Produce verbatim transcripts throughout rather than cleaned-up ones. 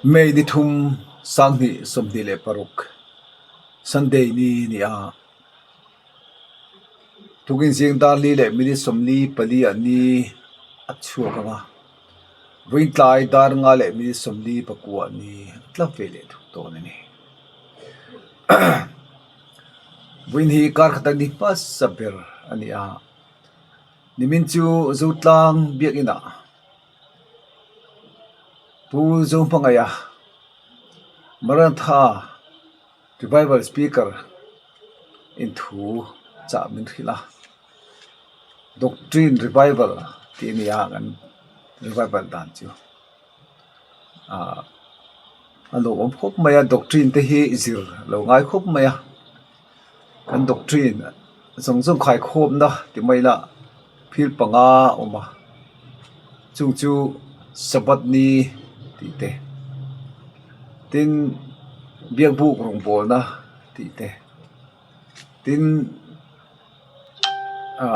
May ni thum, sanghni sawmhni le paruk, Sunday ni ni a. Tukin zing dar li le minute sawmli pali a ni a chhuak ang a. Vawiin tlai dar nga le minute sawmli pakua ni a tla ve le thuk tawn a nih. Vawiin hi kar khat a ni hmasa ber a ni a. Nimin chu Zutlang biak ina Pu Zohmangaia, Maranatha Revival Speaker in thu chah min hril a. Doctrine Revival ti ni a kan revival dan chu. A, a lo awm khawp mai a, doctrine te hi zir lo ngai khawp mai a. Kan doctrine zawng zawng khaikhawmna ti mai la, field panga a awm a. Chung chu Sabbath ni tih te, tin biakbuk rawngbawlna tih te, tin, a,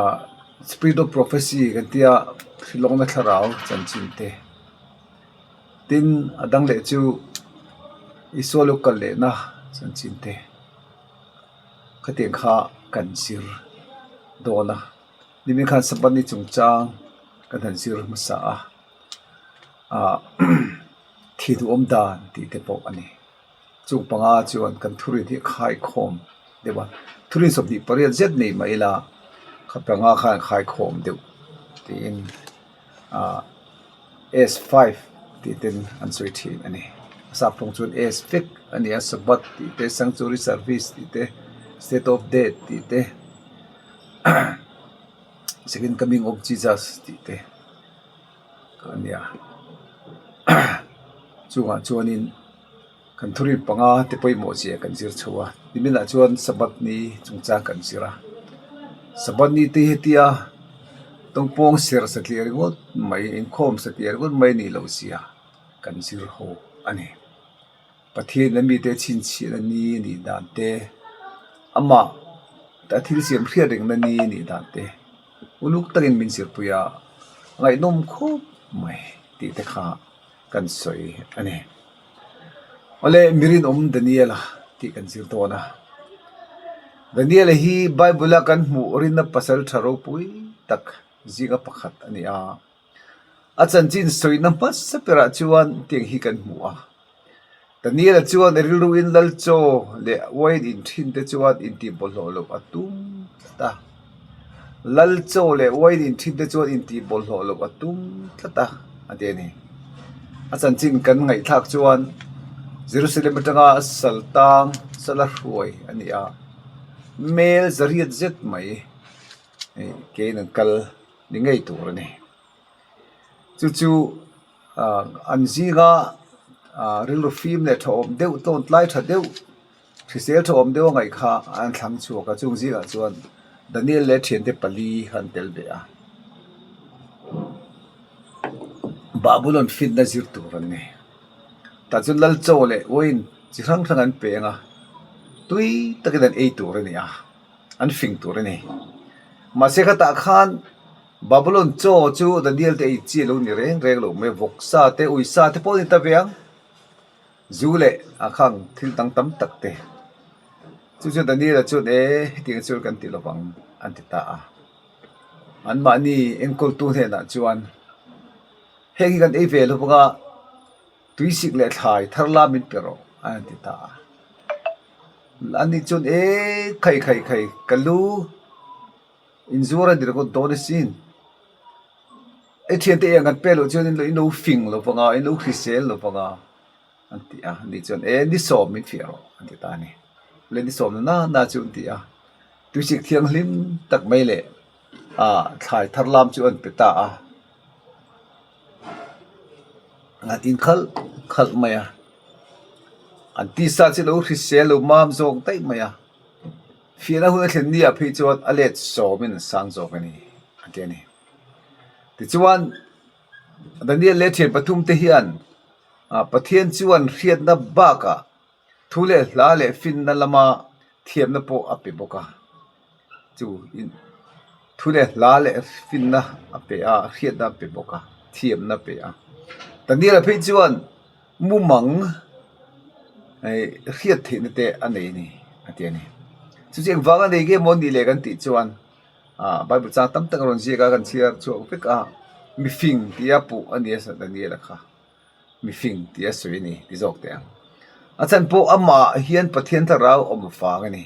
Spirit of Prophecy kan tia, hrilhawmna thlarau chanchin te, tin a dang leh chu Isua lo kal lehna chanchin te, khatiang kha kan zir dawn a. Nimin khan Sabbath ni chungchang kan han zir hmasa a. A, thi duh awm dan tih te pawh a ni. Chung panga chuan kan thurin hi khaikhawm deuh a. Thurin sawmhnih pariat zet nei mah ila, kha panga khan khaikhawm deuh tiin, a, S five tih ten an sawi ṭhin a ni. A sap ṭawng chuan S fek a ni a, Sabbath tih te, Sanctuary Service tih te, State of Death tih te, Second Coming of Jesus tih te a ni a. Chungah chuanin kan thurin panga te pawimawh che kan zir chho a. Niminah chuan Sabbath ni chungchang kan zir a. Sabbath ni te hi tia, tawngpawng ser satliah ringawt mai, inkhawm satliah ringawt mai ni lo zia kan zir ho a ni. Pathian a mite chhinchhiahna ni nih dan te, ama ta thil siam hriat rengna ni nih dan te uluk takin min zirpui a, ngaihnawm khawp mai tih te kha kan sawi a ni. Awle, mi rinawm Daniela tih kan zir dawn a. Daniela hi Bible-a kan hmuh rinna pasalṭha ropui tak zinga pakhat a ni a. A chanchin sawina hmasa berah chuan tiang hi kan hmu a. Daniela chuan rilruin lalchaw leh uain inṭhin te chuan intihbawlhhlawh loh a tum tlat a. Lalchaw leh uain inṭhin te chuan intihbawlhhlawh loh a tum tlat a, a ti a ni. A chanchin kan ngaihthlak chuan Jerusalem aṭanga sal tang, sal a hruai a ni a. Mel zariat zet mai, eh, kein an kal ni ngei tur a ni. Chu chu, ah, an zinga, ah, rilru fim leh ṭhahawm deuh, tlawn tlai ṭha deuh, hrisel ṭhahawm deuh a ngaih kha an thlang chhuak a, chung zingah chuan Daniel leh ṭhiante pali an tel ve a. Babylon finna zir tur an ni. Tah chuan lalchaw leh uain chi hrang hrang an pe ang a, tui takin an ei tur a ni a, an fing tur a ni. Mahse, khatah khan Babylon chaw chu Daniel te ei chi lo ni reng reng lo mai, vawksa te, uisa te pawh ni ta ve ang. Zu leh a khang thil dang tam tak te. Chu chu Daniela chuan, "E, hetiang chuan kan ti lo vang," an ti ta a. Anmahni enkawltu hnenah chuan, "Heng hi kan ei ve lo vang a, tuisik leh thlai thar lam min pe rawh," an ti ta a. Anni chuan, "E, khai, khai, khai, ka lu, inzuar a ni ringawt dawn asin. I ṭhiante ei ang kan pe loh chuan in lo, in lo fing lo vang a, in lo hrisel lo vang a," an ti a. Anni chuan, "E, ni sawm min fiah rawh," an ti ta a ni. Le ni sawm na na chu an ti a. Tuisik thianghlim tak mai leh, a, thlai thar lam chu an pe ta a. An inkhalh khalh mai a. An tisa chu lo hrisel lo mam zawk daih mai a. Fiahna hun a thlen ni a phei chuan a let sawmin an sang zawk a ni, a ti a ni. Tichuan, Daniel leh ṭhian pathum te hian, a, Pathian chuan hriatna bakah thu leh hla leh finna lama thiamna pawh a pe bawk a. Chu in, thu leh hla leh finna a pe a, hriatna a pe bawk a. thiemna pe a. Daniela phei chuan mumang hriat theihna te a nei ni a ti a ni. Chu chu engvanga nei nge maw ni le kan tih chuan, a, Bible chang tam tak a rawn ziak a, kan chhiar chhuak vek a, mifing tia pu a ni a, Daniela kha. Mifing tia sawi a ni, ti zawk teh ang. A chhan pawh amah hian Pathian thlarau awm vang a ni.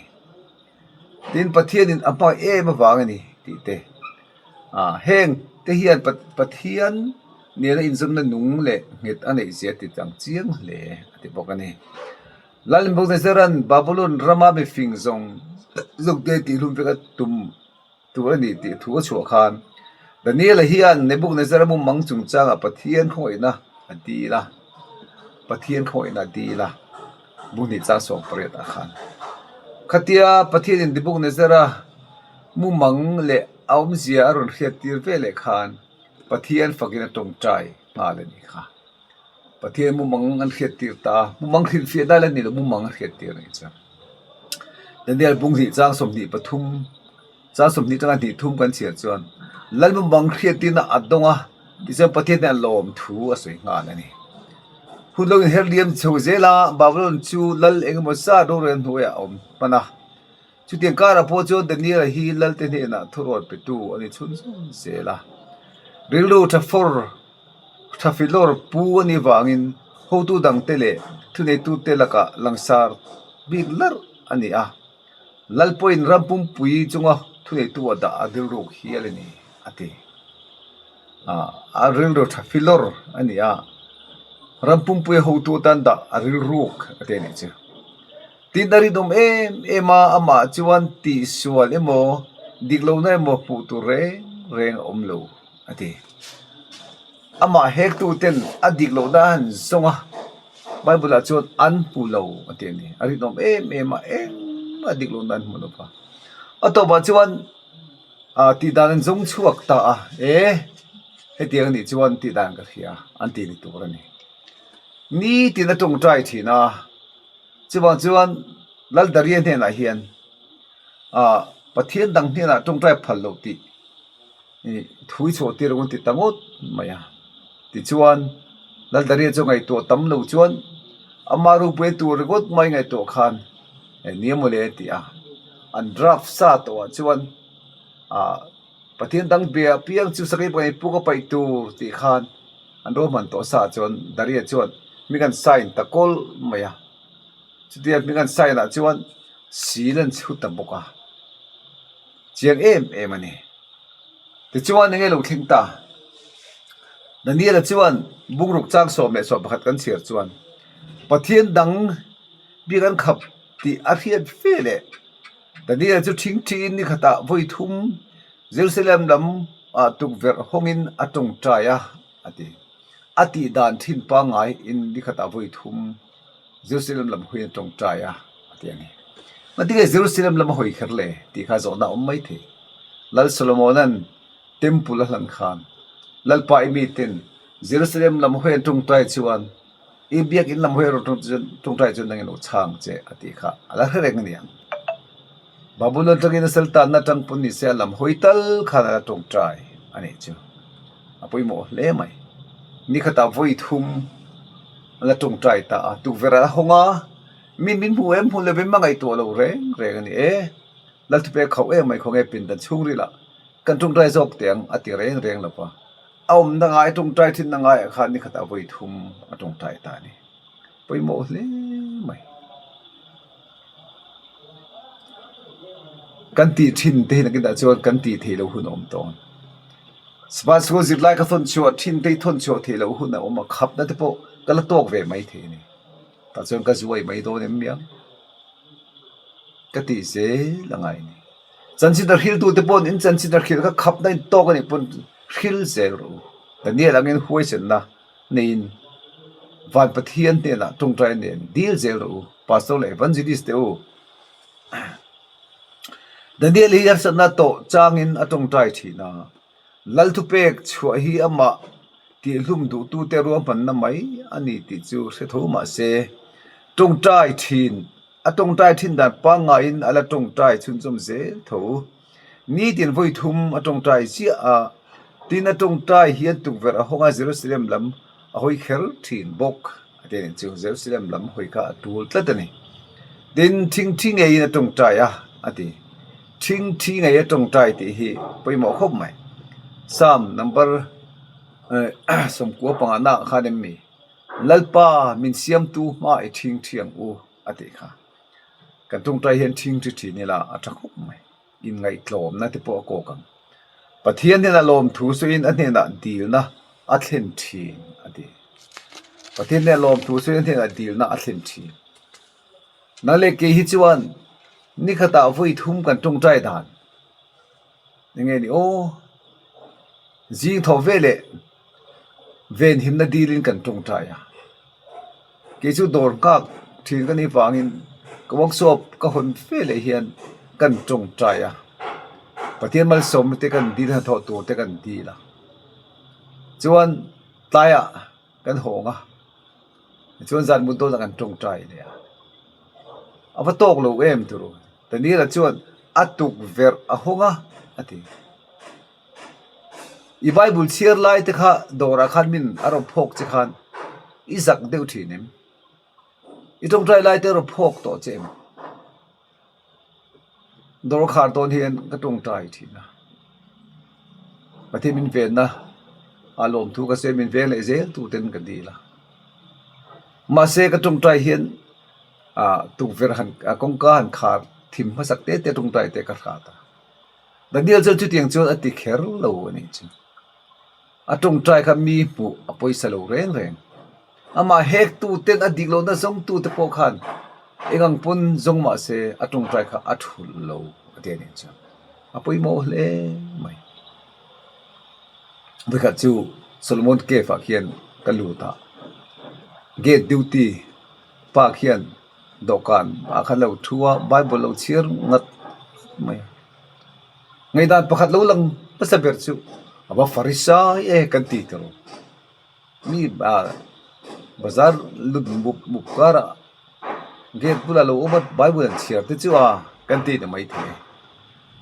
Tin, Pathianin a hma em avang a ni tih te. A, heng te hian Pat-, Pathian nena inzawmna nung leh nghet a neih zia ti chang chiang hle a ti bawk a ni. Lal Nebuchadnezzaran Babylon rama mifing zawng zawng te tihhlum vek a tum tur a ni tih thu a chhuah khan, Daniela hian Nebuchadnezzara mumang chungchanga Pathian khawngaihna a dil a. Pathian khawngaihna a dil a. Bung hnih chang sawm pariat ah khan. Khatia Pathianin Nebuchadnezzara mumang leh a awmzia a rawn hriattir veleh khan, Pathian fakin a ṭawngṭai nghal a ni kha. Pathian mumang an hriattir ta a, mumang hrilhfiahna la ni lo, mumang an hriattir a ni chu. Daniel bung hnih chang sawmhnih pathum, chang sawmhnih aṭanga hnih thum kan chhiar chuan, lal mumang hriattirna a dawng a, tichuan Pathian hian lawm thu a sawi nghal a ni. Hun lo inher liam chho zela, Babylon chu lal engemaw zat rorel hnuaiah a awm hman a. Chutiang karah pawh chuan Daniela hi lalte hnenah thurawn petu a ni chhunzawm zel a. Rilru ṭha fawr, ṭha filawr pu a nih vangin hotu dangte leh thuneitute lakah langsar bik lar a ni a. Lal pawhin ram pumpui chunga thuneitu a dah a rilruk hial a ni, a ti. A, a rilru ṭha filawr a ni a. Ram pumpui hotu atan dah a rilruk a ti a ni chu. Tin a rinawm em em a, amah chuan tihsual emaw, diklohna emaw hmuh tur reng reng a awm lo a ti. Amah hektu ten a diklohna an zawng a, Bible-ah chuan an hmu lo a ti a ni. A rinawm em em a, engmah diklohna an hmu lo va. A tawpah chuan, a, tih dan an zawng chhuak ta a, e, hetiang a nih chuan tih dan ka hria, an ti ni tur a ni. Ni tin a ṭawngṭai ṭhin a, chuvang chuan Lal Daria hnenah hian, a, Pathian dang hnenah ṭawngṭai phal lo tih, i, thu i chhuah tir ang ti ta ngawt mai a. Tichuan, Lal Daria chu ngaihtuah tam lo chuan, ama rupuia tur ringawt mai ngaihtuah khan, e, ni emaw le ti a. An draft sa tawhah chuan, a, Pathian dang bia piang chu sakei pakhat puk a paih tur tih khan an rawhman tawh sa chuan Daria chuan mi kan sign ta kawl mai a. Chutiang mi kan sign ah chuan sil an chhu ta bawk a. Chiang em em a ni. Tichuan enge lo thleng ta? Daniela chuan bung ruk chang sawm leh sawm pakhat kan chhiar chuan Pathian dang bik an khap tih a hriat ve leh Daniela chu ṭhing ṭhin ni khatah vawi thum Jerusalem lam, a, tukverh hawngin a ṭawngṭai a, a ti. A tih dan ṭhin pangngai in ni khatah vawi thum Jerusalem lam hawngin a ṭawngṭai a, a ti a ni. Ngatinge Jerusalem lam a hawi kher le tih kha zawhna awm mai thei. Lal Solomonan temple a hlan khan, Lalpa i miten Jerusalem lam hawngin ṭawngṭai chuan, i biak in lam hawngin ṭawng-, ṭawngṭai chuan nangin lo chhang che a tih kha a la hre reng a ni ang. Babylon aṭangin a saltanna aṭang pawn ni se a, lam hawi tal khan a la ṭawngṭai a nih chu. A pawimawh hle mai. Ni khatah vawi thum a la ṭawngṭai ta a, tukverh a la hawng a, min min hmu em hmu lo em a ngaihtuah lo reng reng a ni e. Lal thupek khauh em mai khawnge pindan chhungrila kan ṭawngṭai zawk teh ang a ti reng reng lo va. A awmna ngai, ṭawngṭai ṭhinna ngaiah khan ni khatah vawi thum a ṭawngṭai ta a ni. Pawimawh hle mai. Kan tih ṭhin te hi nakinah chuan kan tih thei lo hun a awm tawh. Sabbath school zirlai ka thawn chhuah ṭhin te hi thawn chhuah thei lo hun a awm a, khapna te pawh ka la tawk ve mai thei a ni. Tah chuan ka zuai mai dawn em miang. Ka tih zel a ngai ni. Chanchin a hriltu te pawn in chanchin a hril kha khapna in tawk a nih pawn hril zel rawh u. Daniel angin huaisenna neiin van Pathian hnenah ṭawngṭai nen dil zel rawh u. Pastor leh evangelist te u. Daniel hi harsatna tawh changin a ṭawngṭai ṭhin a. Lal thupek chhuah hi amah tihhlum duhtute ruahmanna mai a ni tih chu hre tho mah se, ṭawngṭai ṭhin, a ṭawngṭai ṭhin dan pangngaiin a la ṭawngṭai chhunzawm zel tho. Nitin vawi thum a ṭawngṭai chiah a, Tin a ṭawngṭai hian tukverh a hawng a, Jerusalem lam a hawi kher ṭhin bawk. A ti a nih chu, Jerusalem lam hawi kha a tul tlat a ni. Tin, thing thi ngeiin a ṭawngṭai a, a ti. Thing thi ngei a ṭawngṭai tih hi pawimawh khawp mai. Sam number, eh, sawmkua pangana khan em mi? Lalpa, min siamtu hma i thing thi ang u, a ti kha. Kan ṭawngṭai hian thing thi ṭhin ila a ṭha khawp mai. Inngaitlawmna te pawh a kawk ang. Pathian hnena lawmthu sawiin a hnena dilna a thlen ṭhin, a ti. Pathian hnena lawmthu sawiin a hnena dilna a thlen ṭhin. Nang le kei hi chuan ni khata vawi thum kan ṭawngṭai dan. Enge ni aw? Zing thaw veleh venhimna dilin kan ṭawngṭai a. Kei chu dawr nghak ṭhin ka nih vangin ka workshop ka hawn veleh hian kan ṭawngṭai a. Pathian malsawmna te kan dil, hnathawh tur te kan dil a. Chuan tlaiah kan hawng a. Chuan zan mut dawn a kan ṭawngṭai leh a. A va tawk lo em turu. Daniela chuan a tukverh a hawng a, a ti. I Bible chhiar lai te kha dawrah khan min a rawn phawk che khan i zak deuh ṭhin em? I ṭawngṭai lai te rawn phawk tawh che em? Dawr khar dawn hian ka ṭawngṭai ṭhin a. Pathian min venna, a lawmthu ka sawi, min veng leh zel tu ten ka dil a. Mahse, ka ṭawngṭai hian, a, tukverh han, a, kawngka han khar thim hmasak te te ṭawngṭai te ka hrat a. Daniel chuan chutiang chuan a ti kher lo a nih chu. A ṭawngṭai kha mi hmuh a pawisa lo reng reng. Amah hektu ten a dik lohna zawngtu te pawh khan eng ang pawn zawng mah se a ṭawngṭai kha a thulh lo a ti a nih chu. A pawimawh hle mai. Vawi khat chu Solomon Cafe-ah khian ka lut a. Gate duty pa khian dawhkan ah khan lo thu a, Bible lo chhiar ngat mai. Ngaidan pakhat lo lang hmasa ber chu, a va Farisai e kan ti tawh. Mi, a, bazar lut mup mup kara gate bula lo awm a, Bible an chhiar te chu a kan ti ni mai thei.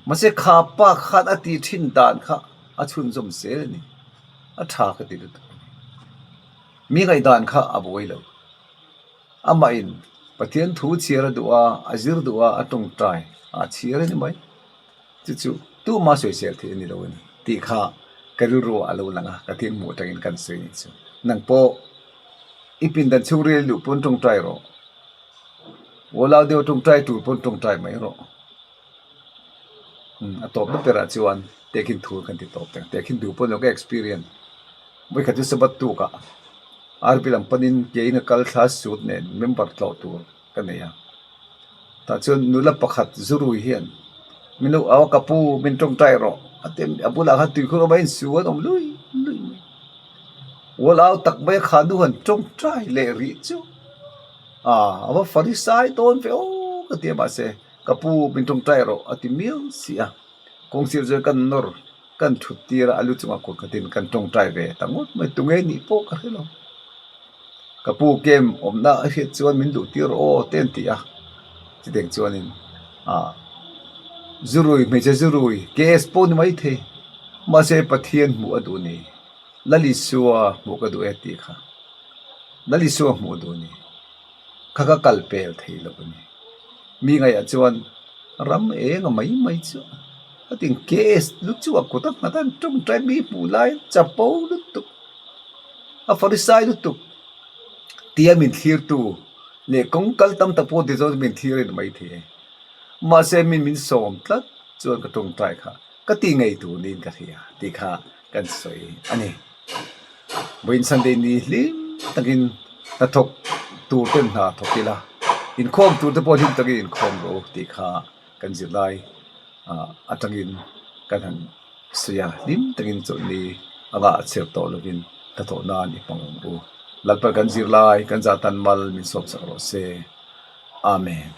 Mahse, kha pa khan a ti ṭhin dan kha a chhunzawm zel a ni. A ṭha ka ti lutuk. Mi ngaidan kha a buai lo. Amahin Pathian thu chhiar a duh a, a zir duh a, a ṭawngṭai a chhiar a ni mai. Chu chu tuma sawisel theih a ni lo a ni tih kha ka rilruah a lo lang a, ka thinhmuh aṭangin kan sawi a nih chu. Nang pawh i pindan chhungril luh pawn ṭawngṭai rawh. World Out Day ṭawngṭai tur pawn ṭawngṭai mai rawh. Hmm, a tawpna berah chuan tekhin thu kan ti tawp teng. Tekhin duh pawn lo ka experience. Vawi khat chu Sabbath tukah R B lam panin kein a kal thla sut nen member tlawh tur ka nei a. Tah chuan nula pakhat zurui hian, "Min lo au ka pu, min ṭawngṭai rawh," a ti a, a bulah khan tuikhur awm a, insuo an awm lui lui mai. World Out tak mai a kha nu han ṭawngṭai leh rih chu. A, a va Farisai dawn ve aw ka ti a, mahse, "Ka pu, min ṭawngṭai rawh," a ti miau si a. Kawngsir zawng kan nawr, kan thut tir a, a lu chunga kut khatin kan ṭawngṭai ve ta ngawt mai, tunge ni pawh ka hre lo. Ka pu kem awmna a hriat chuan min duh tir aw ten ti a. Chutiang chuanin, a, zurui, hmeichhe zurui, K S pawh ni mai thei. Mahse, Pathian hmuh a duh ni. Lal Isua hmuh ka duh e ti kha. Lal Isua hmuh duh ni. Kha ka kal pel thei lo a ni. Mi ngaiah chuan ram eng a mai mai chu. A tin K S lu chu a kut a nghat a, ṭawngṭai mi hmuh lai chapo lutuk. A Farisai lutuk. Tia min thlirtu leh kawng kal tam tak pawh ti zawng min thlir a ni mai thei. Mahse, min min sawm tlat chuan ka ṭawngṭai kha ka ti ngei tur niin ka hria tih kha kan sawi a ni. Vawiin Sunday ni hlim takin hnathawk tur ten hnathawk ila, inkhawm tur te pawh hlim takin inkhawm rawh tih kha kan zirlai, a, aṭangin kan han sawi a, hlim takin chawlhni anga chher tawh lovin hnathawh nan i hmang ang u. Lalpan kan zirlai, kan zatan mal min sawmsak rawh se. Amen.